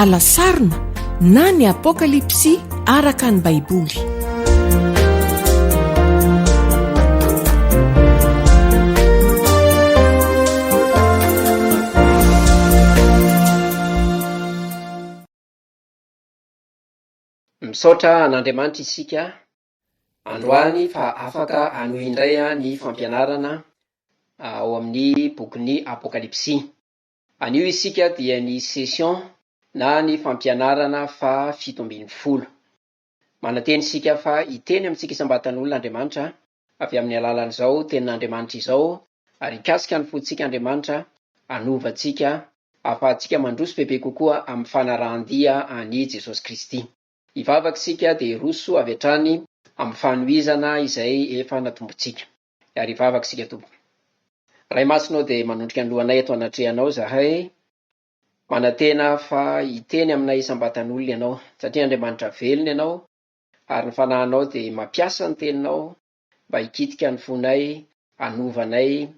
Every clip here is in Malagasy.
Alasarona na ny Apokalypsy araka ny Baiboly. Misaotra an'Andriamanitra isika androany fa afaka hanohy indray ny fampianarana ao amin'ny bokin'ny Apokalypsy. Anio isika dia ny session na ny fampianarana faha 17. Manantena isika fa hiteny amintsika isam-batan'olona Andriamanitra avy amin'ny alalan'izao tenin'Andriamanitra izao ary hikasika ny fontsika Andriamanitra hanova antsika ahafahantsika mandroso bebe kokoa amin'ny fanarahan-dia an'i Jesosy Kristy. Hivavaka isika dia hiroso avy hatrany amin'ny fanohizana izay efa natombontsika. Ary hivavaka isika Tompoko. Ray Masina ô dia manondrika ny lohanay eto anatrehanao izahay, manantena fa hiteny aminay isam-batan'olona Ianao, satria Andriamanitra velona Ianao, ary ny Fanahinao dia mampiasa ny Teninao mba hikitika ny fonay, hanova anay,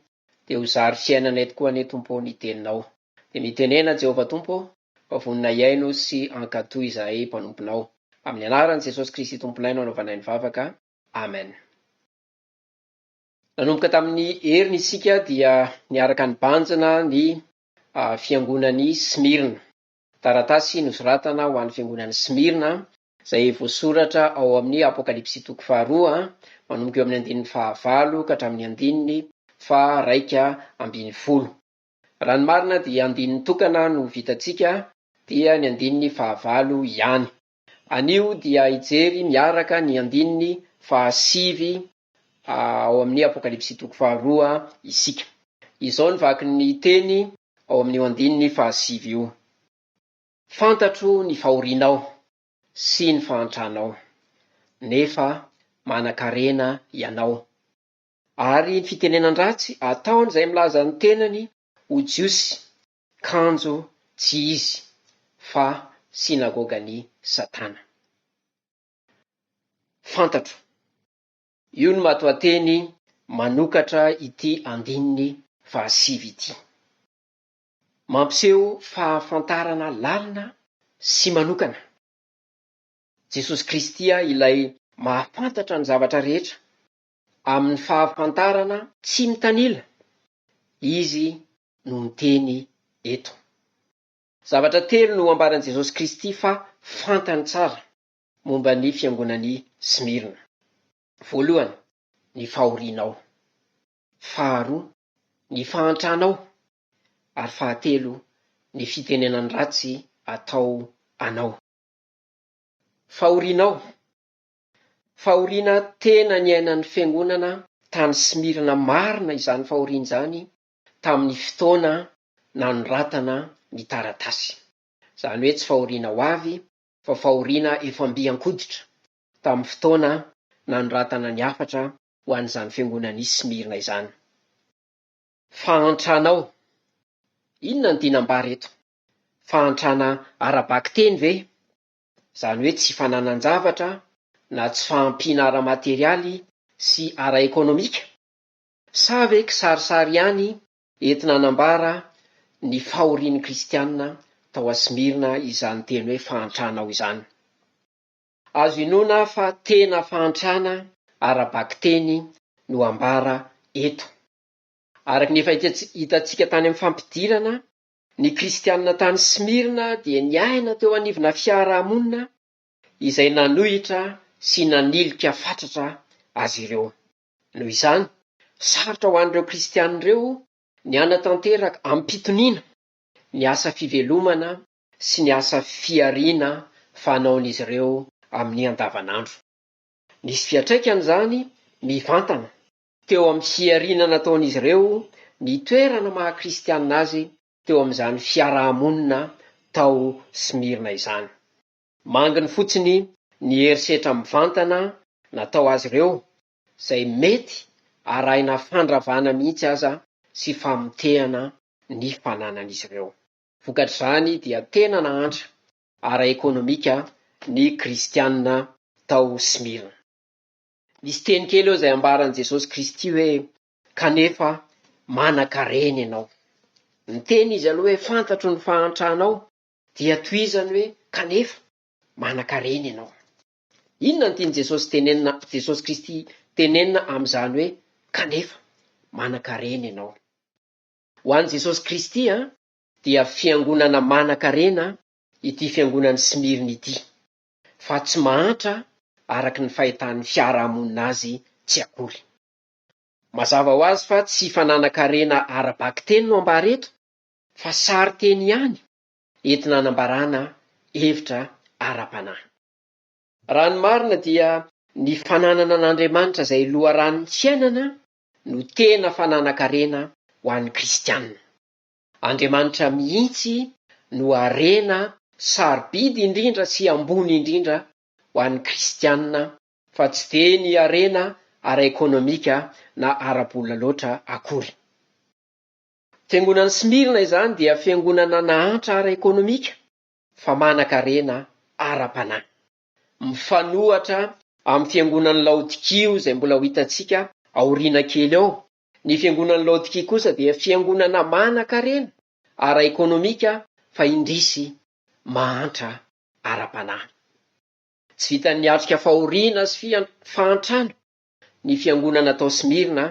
dia ho zary fiainanay tokoa anie Tompo ô ny Teninao. Dia mitenena Jehovah Tompo ô, fa vonona hihaino sy hankatò izahay mpanomponao. Amin'ny anaran'i Jesosy Kristy Tomponay no anaovanay ny vavaka. Amen. Nanomboka tamin'ny heriny isika dia niaraka nibanjina ny fiangonan'i Smyrna. Taratasy nosoratana ho an'ny fiangonan'i Smyrna izay voasoratra ao amin'ny Apokalypsy toko faharoa, manomboka eo amin'ny andininy fahavalo ka hatramin'ny andininy faha-11. Raha ny marina dia andininy tokana no vitantsika dia ny andininy fahavalo ihany. Anio dia hijery miaraka ny andininy fahasivy ao amin'ny Apokalypsy toko faharoa isika. Izao ny vakin'ny teny ao amin'io andininy fahasivy io, Fantatro ny fahorianao sy ny fahantranao, nefa manan-karena ianao. Ary ny fitenenan-dratsy ataon'izay milaza ny tenany ho Jiosy, kanjo tsy izy, fa synagogan'i Satana. Fantatro. Io no matoanteny manokatra ity andininy fahasivy ity. Mampiseho fahafantarana lalina sy manokana. Jesosy Kristy ilay mahafantatra ny zavatra rehetra, amin'ny fahafantarana tsy mitanila, Izy no miteny eto. Zavatra telo no ambaran'i Jesosy Kristy fa fantany tsara momba ny fiangonan'i Smyrna. Voalohany, ny fahorianao. Faharoa, ny fahantranao. Ary fahatelo, ny fitenenan-dratsy atao anao. Fahorianao. Fahoriana tena niainan'ny fiangonana tany Smyrna marina izany fahoriana izany tamin'ny fotoana nanoratana ny taratasy. Izany hoe tsy fahoriana ho avy fa fahoriana efa mby an-koditra tamin'ny fotoana nanoratana ny hafatra ho an'izany fiangonan'i Smyrna izany. Fahantranao. Inona no tiana ambara eto? Fahantrana ara-bakiteny ve? Izany hoe tsy fananan-javatra na tsy fahampiana ara-materialy sy ara-ekonomika? Sa ve kisarisary ihany entina hanambara ny fahorian'ny kristiana tao Smyrna izany teny hoe fahantranao izany? Azo inoana fa tena fahantrana ara-bakiteny no ambara eto. Araka ny efa hitantsika tany amin'ny fampidirana, ny kristiana tany Smyrna dia niaina teo anivona fiarahamonina izay nanohitra sy nanilika fatratra azy ireo. Noho izany, sarotra ho an'ireo kristiana ireo ny hanatanteraka amim-pitoniana ny asa fivelomana sy ny asa fihariana fanaon'izy ireo amin'ny andavanandro. Nisy fiantraikany izany mivantana teo amin'ny fihariana nataon'izy ireo ny toerana maha kristiana azy teo amin'izany fiaraha-monina tao Smyrna izany. Manginy fotsiny ny herisetra mivantana natao azy ireo, izay mety arahina fandravana mihitsy aza sy famotehana ny fananan'izy ireo. Vokatr'izany dia tena nahantra ara-ekonomika ny kristiana tao Smyrna. Misy teny kely eo izay ambaran'i Jesosy Kristy hoe, Kanefa manan-karena ianao. Niteny izy aloha hoe, Fantatro ny fahantranao. Dia tohizany hoe, Kanefa, manan-karena ianao. Inona no tian'i Jesosy tenenina, Jesosy Kristy tenenina amin'izany hoe, kanefa, manan-karena ianao? Ho an'i Jesosy Kristy dia fiangonana manan-karena ity fiangonan'i Smyrna ity, fa tsy mahantra araka ny fahitan'ny fiarahamonina azy tsy akory. Mazava ho azy fa tsy fananan-karena ara-bakiteny no ambara eto, fa sarin-teny ihany entina hanambarana hevitra ara-panahy. Raha ny marina dia ny fananana an'Andriamanitra izay loharanon'ny fiainana no tena fananan-karena ho an'ny kristiana. Andriamanitra mihitsy no harena sarobidy indrindra sy ambony indrindra ho an'ny kristiana fa tsy dia ny harena ara-ekonomika na ara-bola loatra akory. Fiangonan'i Smyrna izany dia fiangonana nahantra ara-ekonomika fa manan-karena ara-panahy. Mifanohatra amin'ny fiangonan'i Laodikia izay mbola ho hitantsika aoriana kely ao. Ny fiangonan'i Laodikia kosa dia fiangonana manan-karena ara-ekonomika fa indrisy mahantra ara-panahy. Tsy vitan'ny niatrika fahoriana sy fahantrana ny fiangonana tao Smyrna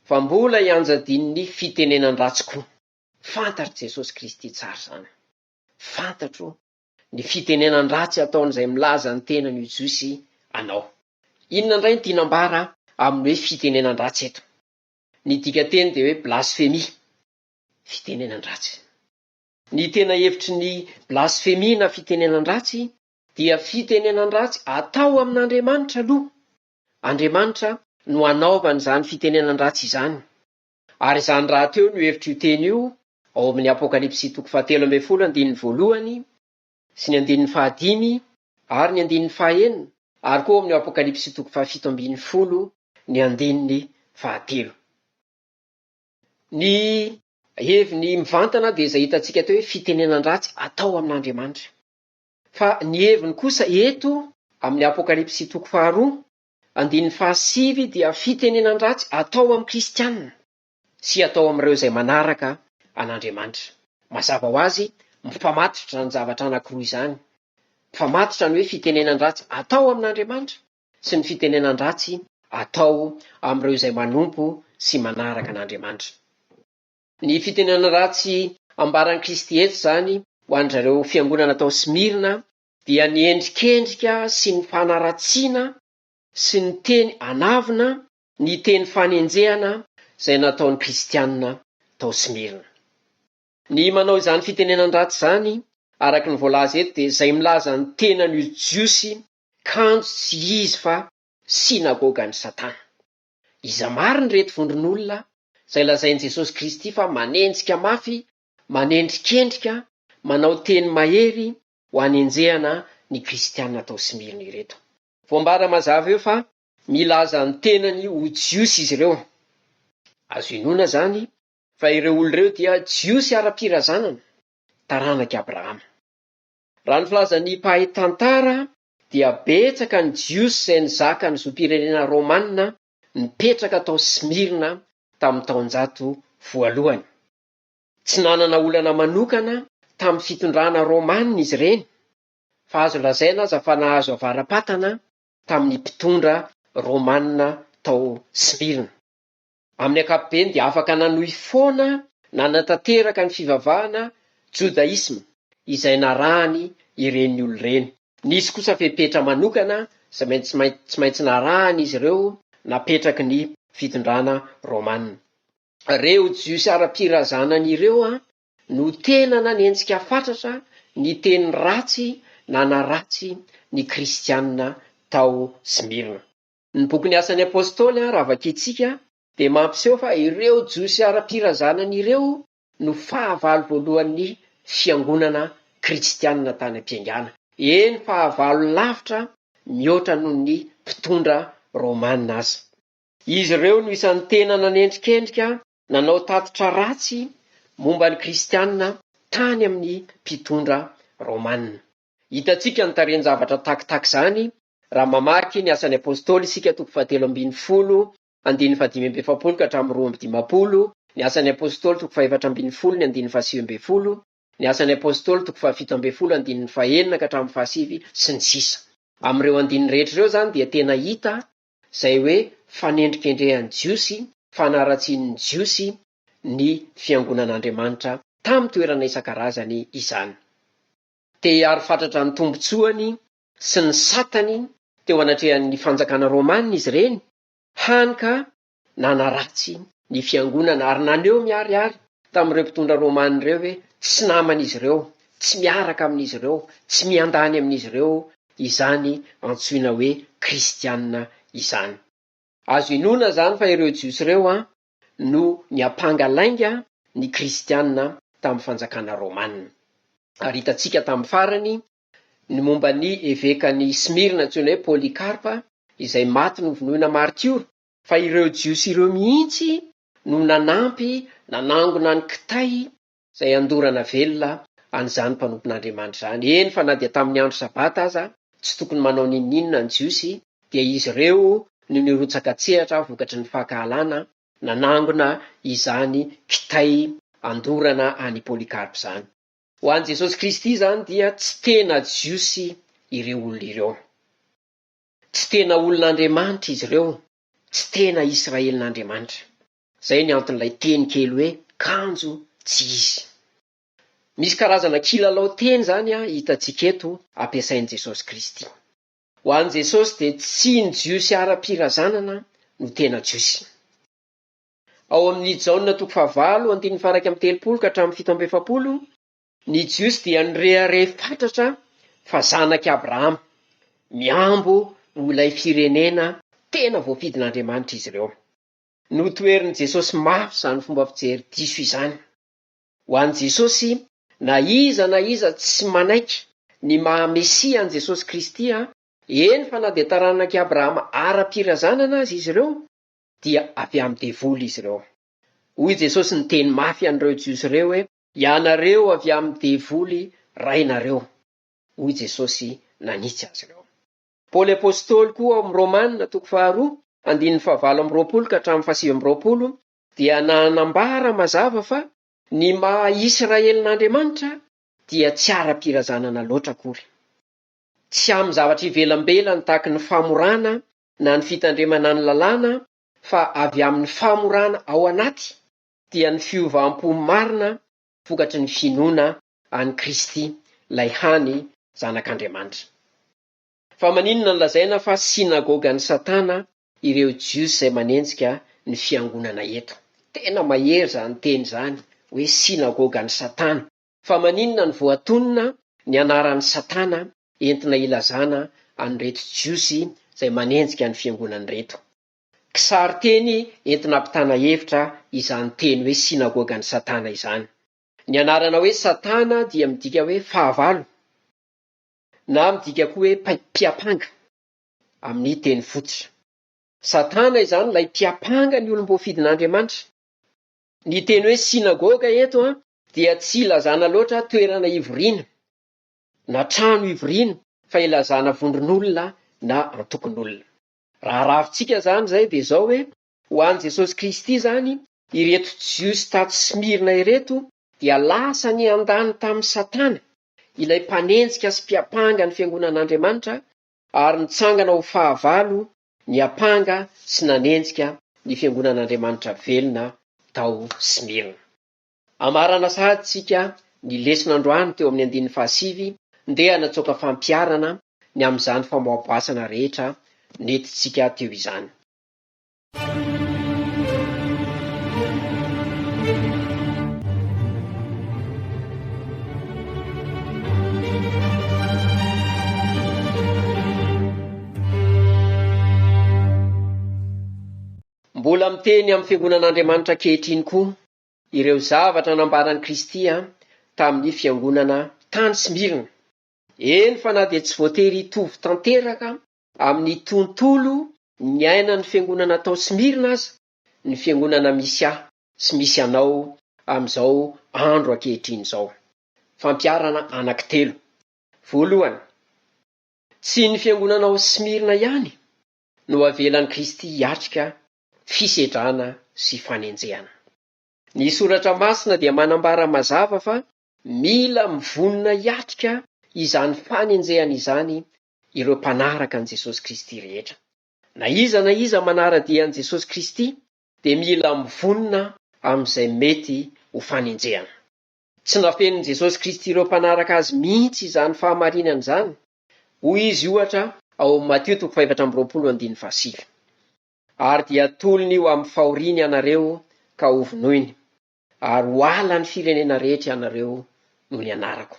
fa mbola ianjadian'ny fitenenan-dratsy koa. Fantatr'i Jesosy Kristy tsara izany. Fantatro ny fitenenan-dratsy ataon'izay milaza ny tenany ho Jiosy anao. Inona indray no tiana ambara amin'ny hoe fitenenan-dratsy eto? Ny dikanteny dia hoe blasfemia, fitenenan-dratsy. Ny tena hevitry ny blasfemia na fitenenan-dratsy dia fitenenan-dratsy atao amin'Andriamanitra aloha. Andriamanitra no anaovany izany fitenenan-dratsy izany. Ary izany rahateo no hevitr'io teny io ao amin'ny Apokalypsy toko fahatelo ambin'ny folo andininy voalohany sy ny andininy fahadimy ary ny andininy fahaenina ary koa ao amin'ny Apokalypsy toko fahafito ambin'ny folo ny andininy fahatelo. Ny heviny mivantana dia izay hitantsika teo hoe fitenenan-dratsy atao amin'Andriamanitra. Fa ny heviny kosa eto amin'ny Apokalypsy toko faharoa andininy fahasivy dia fitenenan-dratsy atao amin'ny kristiana sy atao amin'ireo izay manaraka an'Andriamanitra. Mazava ho azy, mifamatotra izany zavatra anankiroa izany. Mifamatotra ny hoe fitenenan-dratsy atao amin'Andriamanitra sy ny fitenenan-dratsy atao amin'ireo izay manompo sy manaraka an'Andriamanitra. Ny fitenenan-dratsy ambaran'i Kristy eto izany ho an-dry zareo fiangonana tao Smyrna dia ny endrikendrika sy ny fanaratsiana sy ny teny anavona, ny teny fanenjehana izay nataon'ny kristiana tao Smyrna. Ny manao izany fitenenan-dratsy izany, araka ny voalaza eto, dia izay milaza ny tenany ho Jiosy kanjo tsy izy fa synagogan'i Satana. Iza marina ireto vondron'olona izay lazain'i Jesosy Kristy fa manenjika mafy, manendrikendrika, manao teny mahery ho hanenjehana ny kristiana tao Smyrna ireto? Voambara mazava eo fa milaza ny tenany ho Jiosy izy ireo. Azo inoana izany fa ireo olona ireo dia Jiosy ara-pirazanana, taranak'i Abrahama. Raha ny filazan'ny mpahay tantara dia betsaka ny Jiosy izay nizaka ny zom-pirenena romana nipetraka tao Smyrna tamin'ny taonjato voalohany. Tsy nanana olana manokana tamin'ny fitondrana romana izy ireny, fa azo lazaina aza fa nahazo avara-patana tamin'ny mpitondra romana tao Smyrna. Amin'ny ankapobeny dia afaka nanohy foana nanatanteraka ny fivavahana jodaisma izay narahany ireny olona ireny. Nisy kosa fepetra manokana izay tsy maintsy narahan'izy ireo napetraky ny fitondrana romana. Ireo Jiosy ara-pirazanana ireo no tena nanenjika fatratra ny teny ratsy nanaratsy ny Kristiana tao Smyrna. Ny bokin'ny Asan'ny Apostoly, raha vakintsika, dia mampiseho fa ireo Jiosy ara-pirazanana ireo no fahavalo voalohan'ny fiangonana kristianina tany am-piaingàna, eny, fahavalo lavitra mihoatra noho ny mpitondra romana aza. Izy ireo no isan'ny tena nanendrikendrika, nanao tatitra ratsy momba ny Kristianina tany amin'ny mpitondra romana. Hitantsika ny tarehin-javatra takitaky izany raha mamaky ny Asan'ny Apostoly isika toko fahatelo ambin'ny folo andininy fahadimy amby efapolo ka hatramin'ny 52, ny Asan'ny Apostoly toko fahefatra ambin'ny folo ny andininy fahasivy ambin'ny folo, Ny Asan'ny Apostoly toko faha-17 andininy fahenina ka hatramin'ny fahasivy, sy ny sisa. Amin'ireo andininy rehetra ireo izany dia tena hita izay hoe fanendrikendrehan'ny Jiosy, fanaratsian'ny Jiosy ny Fiangonan'Andriamanitra tamin'ny toerana isan-karazany izany. Te hiaro fatratra ny tombontsoany sy ny satany teo anatrehan'ny fanjakana romana izy ireny, hany ka nanaratsy ny fiangonana ary naneho miharihary tamin'ireo mpitondra romana ireo hoe tsy naman'izy ireo, tsy miaraka amin'izy ireo, tsy miandany amin'izy ireo izany antsoina hoe kristiana izany. Azo inoana izany fa ireo Jiosy ireo no niampanga lainga ny kristiana tamin'ny fanjakana romana. Ary hitantsika tamin'ny farany ny momba ny evekan'i Smyrna antsoina hoe Polycarpe izay maty novonoina martiora, fa ireo Jiosy ireo mihitsy no nanampy nanangona ny kitay izay handorana velona an'izany mpanompon'Andriamanitra izany. Eny fa na dia tamin'ny andro Sabata aza, tsy tokony manao n'inon'inona ny Jiosy, dia izy ireo no nirotsaka an-tsehatra vokatry ny fankahalana nanangona izany kitay handorana an'i Polycarpe izany. Ho an'i Jesosy Kristy izany dia tsy tena Jiosy ireo olona ireo. Tsy tena olon'Andriamanitra izy ireo, tsy tena Israelin'Andriamanitra. Izay ny anton'ilay teny kely hoe kanjo tsy izy. Misy karazana kilalao teny izany hitantsika eto ampiasain'i Jesosy Kristy. Ho an'i Jesosy dia tsy ny Jiosy ara-pirazanana no tena Jiosy. Ao amin'ny Jaona toko fahavalo andininy faha-31 ka hatramin'ny 47, ny Jiosy dia nirehareha fatratra fa zanak'i Abrahama, mihambo ho ilay firenena tena voafidin'Andriamanitra izy ireo. Notoherin'i Jesosy mafy izany fomba fijery diso izany. Ho an'i Jesosy, na iza na iza tsy manaiky ny maha Mesia an'i Jesosy Kristy, eny fa na dia taranak'i Abrahama ara-pirazanana aza izy ireo, dia avy amin'ny devoly izy ireo. Hoy Jesosy niteny mafy an'ireo Jiosy ireo hoe, Ianareo avy amin'ny devoly rainareo. Hoy Jesosy nanitsy azy ireo. Paoly Apostoly koa ao amin'ny Romana toko faharoa, andininy fahavalo amby roapolo ka hatramin'ny fahasivy amby roapolo dia nanambara mazava fa ny maha Israelin'Andriamanitra dia tsy ara-pirazanana loatra akory. Tsy amin'ny zavatra ivelambelany tahaky ny famorana na ny fitandremana ny lalàna fa avy amin'ny famorana ao anaty dia ny fiovam-po marina vokatry ny finoana an'i Kristy, ilay hany Zanak'Andriamanitra. Fa maninona no lazaina fa synagogan'i Satana ireo Jiosy izay manenjika ny fiangonana eto? Tena mahery izany teny izany hoe synagogan'i Satana. Fa maninona no voatonona ny anaran'i Satana entina ilazana an'ireto Jiosy izay manenjika ny fiangonana ireto? Kisarinteny entina ampitana hevitra izany teny hoe synagogan'i Satana izany. Ny anarana hoe Satana dia midika hoe fahavalo na midika koa hoe mpiampanga amin'ny teny fototra. Satana izany ilay mpiampanga ny olom-boafidin'Andriamanitra. Ny teny hoe synagoga eto dia tsy ilazana loatra toerana ivoriana na trano ivoriana fa ilazana vondron'olona na antokon'olona. Raha ravintsika izany izay dia izao hoe ho an'i Jesosy Kristy izany ireto Jiosy tato Smyrna ireto dia lasa niandany tamin'i Satana, ilay mpanenjika sy mpiampanga ny fiangonan'Andriamanitra ary nitsangana ho fahavalo niampanga sy nanenjika ny fiangonan'Andriamanitra velona tao Smyrna. Hamarana sahady isika ny lesona androany teo amin'ny andininy fahasivy, ndeha hanatsoaka fampiharana ny amin'izany famoaboasana rehetra nentintsika teo izany. Mbola miteny amin'ny Fiangonan'Andriamanitra ankehitriny koa ireo zavatra nambaran'i Kristy tamin'ny fiangonana tany Smyrna, eny fa na dia tsy voatery hitovy tanteraka amin'ny tontolo niainan'ny fiangonana tao Smyrna aza ny fiangonana misy ahy sy misy anao amin'izao andro ankehitriny izao. Fampiharana anankitelo. Voalohany, tsy ny fiangonana ao Smyrna ihany no avelan'i Kristy hiatrika fisedrana sy fanenjehana. Ny Soratra Masina dia manambara mazava fa Mila mivonona hiatrika izany fanenjehana izany ireo mpanaraka an'i Jesosy Kristy rehetra. Na iza na iza manara-dia an'i Jesosy Kristy dia mila mivonona amin'izay mety ho fanenjehana. Tsy nafenin'i Jesosy Kristy ireo mpanaraka azy mihitsy izany fahamarinana izany. Hoy izy, ohatra, ao amin'ny Matio toko fahefatra amby 20 andininy fahasivy, Ary dia hatolony ho amin'ny fahoriany ianareo ka hovonoiny, ary ho halan'ny firenena rehetra ianareo noho ny anarako.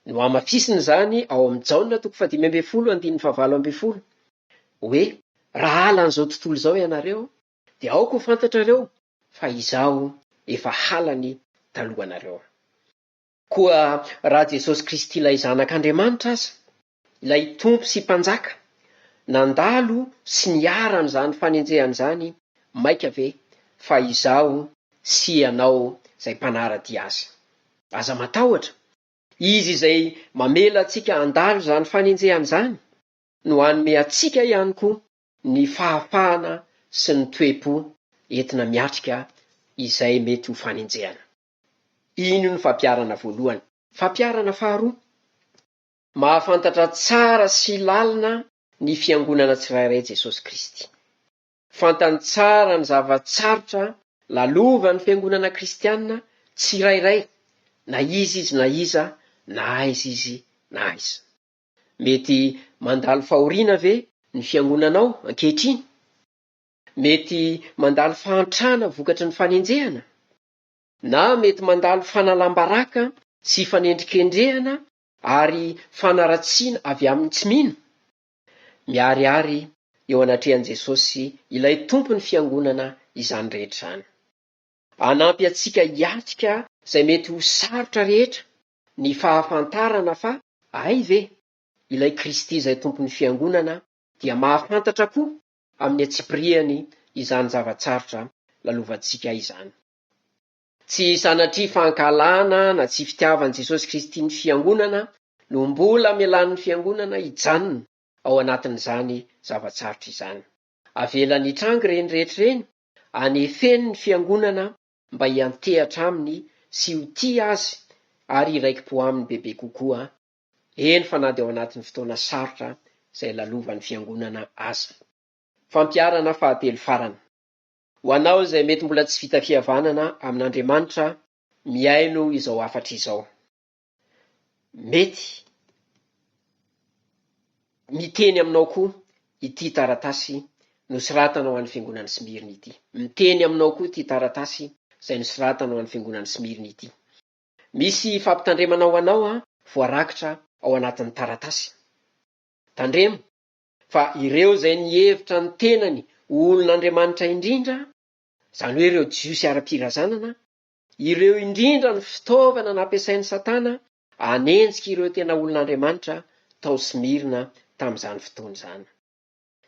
Nohamafisiny izany ao amin'ny Jaona toko fahadimy ambin'ny folo andininy fahavalo ambin'ny folo, hoe, Raha halan'izao tontolo izao ianareo, dia aoka ho fantatrareo fa Izaho efa halany talohanareo. Koa raha Jesosy Kristy ilay Zanak'Andriamanitra aza, ilay Tompo sy Mpanjaka, nandalo sy niharan'izany fanenjehana izany, mainka ve fa izaho sy ianao izay mpanara-dia Azy? Aza matahotra, Izy izay mamela antsika handalo izany fanenjehana izany no hanome antsika ihany koa ny fahafahana sy ny toe-po entina miatrika izay mety ho fanenjehana. Iny no fampiharana voalohany. Fampiharana faharoa, mahafantatra tsara sy lalina ny fiangonana tsirairay Jesosy Kristy. Fantany tsara ny zava-tsarotra lalovan'ny fiangonana kristiana tsirairay, na iza izy na iza, na aiza izy na aiza. Mety mandalo fahoriana ve ny fiangonanao ankehitriny? Mety mandalo fahantrana vokatry ny fanenjehana? Na mety mandalo fanalam-baraka sy fanendrikendrehana ary fanaratsiana avy amin'ny tsy mino? Miharihary eo anatrehan'i Jesosy ilay Tompon'ny fiangonana izany rehetra izany. Hanampy antsika hiatrika izay mety ho sarotra rehetra ny fahafantarana fa hay ve ilay Kristy izay Tompon'ny fiangonana dia mahafantatra koa amin'ny antsipiriany izany zava-tsarotra lalovantsika izany. Tsy sanatria fankahalana na tsy fitiavan'i Jesosy Kristy ny Fiangonana no mbola amelan'ny Fiangonana hijanona ao anatin'izany zava-tsarotra izany. Avelany hitranga ireny rehetra ireny, anefeny ny Fiangonana mba hiantehatra Aminy sy ho tia Azy ary hiraiki-po Aminy bebe kokoa, eny fa na dia ao anatin'ny fotoana sarotra izay lalovan'ny Fiangonana aza. Fampiharana fahatelo farany. Ho anao izay mety mbola tsy vita fihavanana amin'Andriamanitra mihaino izao hafatra izao. Mety miteny aminao koa ity taratasy nosoratana ho an'ny Fiangonan'i Smyrna ity. Miteny aminao koa ity taratasy izay nosoratana ho an'ny Fiangonan'i Smyrna ity. Misy fampitandremana ho anao voarakitra ao anatin'ny taratasy. Tandremo fa ireo izay nihevitra ny tenany ho olon'Andriamanitra indrindra, izany hoe ireo Jiosy ara-pirazanana, ireo indrindra no fitaovana nampiasain'i Satana hanenjika ireo tena olon'Andriamanitra tao Smyrna tamin'izany fotoana izany.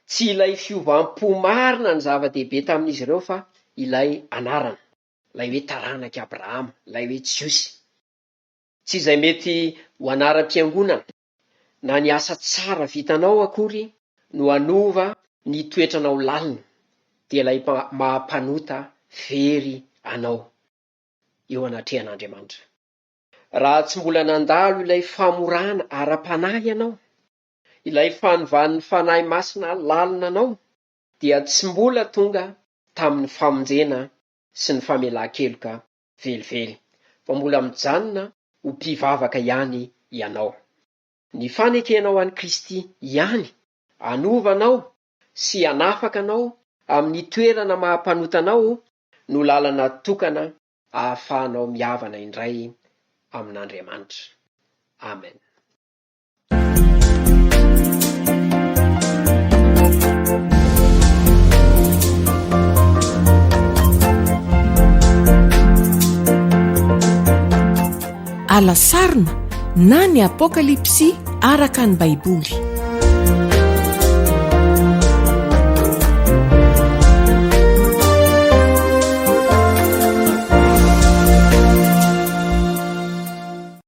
Tsy ilay fiovam-po marina no zava-dehibe tamin'izy ireo fa ilay anarana, ilay hoe taranak'i Abrahama, ilay hoe Jiosy. Tsy izay mety ho anaram-piangonana na ny asa tsara vitanao akory no hanova ny toetranao lalina, dia ilay maha mpanota very anao eo anatrehan'Andriamanitra. Raha tsy mbola nandalo ilay famorana ara-panahy ianao, ilay fanovan'ny Fanahy Masina lalina anao, dia tsy mbola tonga tamin'ny famonjena sy ny famelan-keloka velively, fa mbola mijanona ho mpivavaka ihany ianao. Ny fanekenao an'i Kristy ihany hanova anao sy hanafaka anao amin'ny toerana maha-mpanota anao no lalana tokana ahafahanao mihavana indray amin'Andriamanitra. Amen. Alasarona na ny Apokalypsy araka ny Baiboly.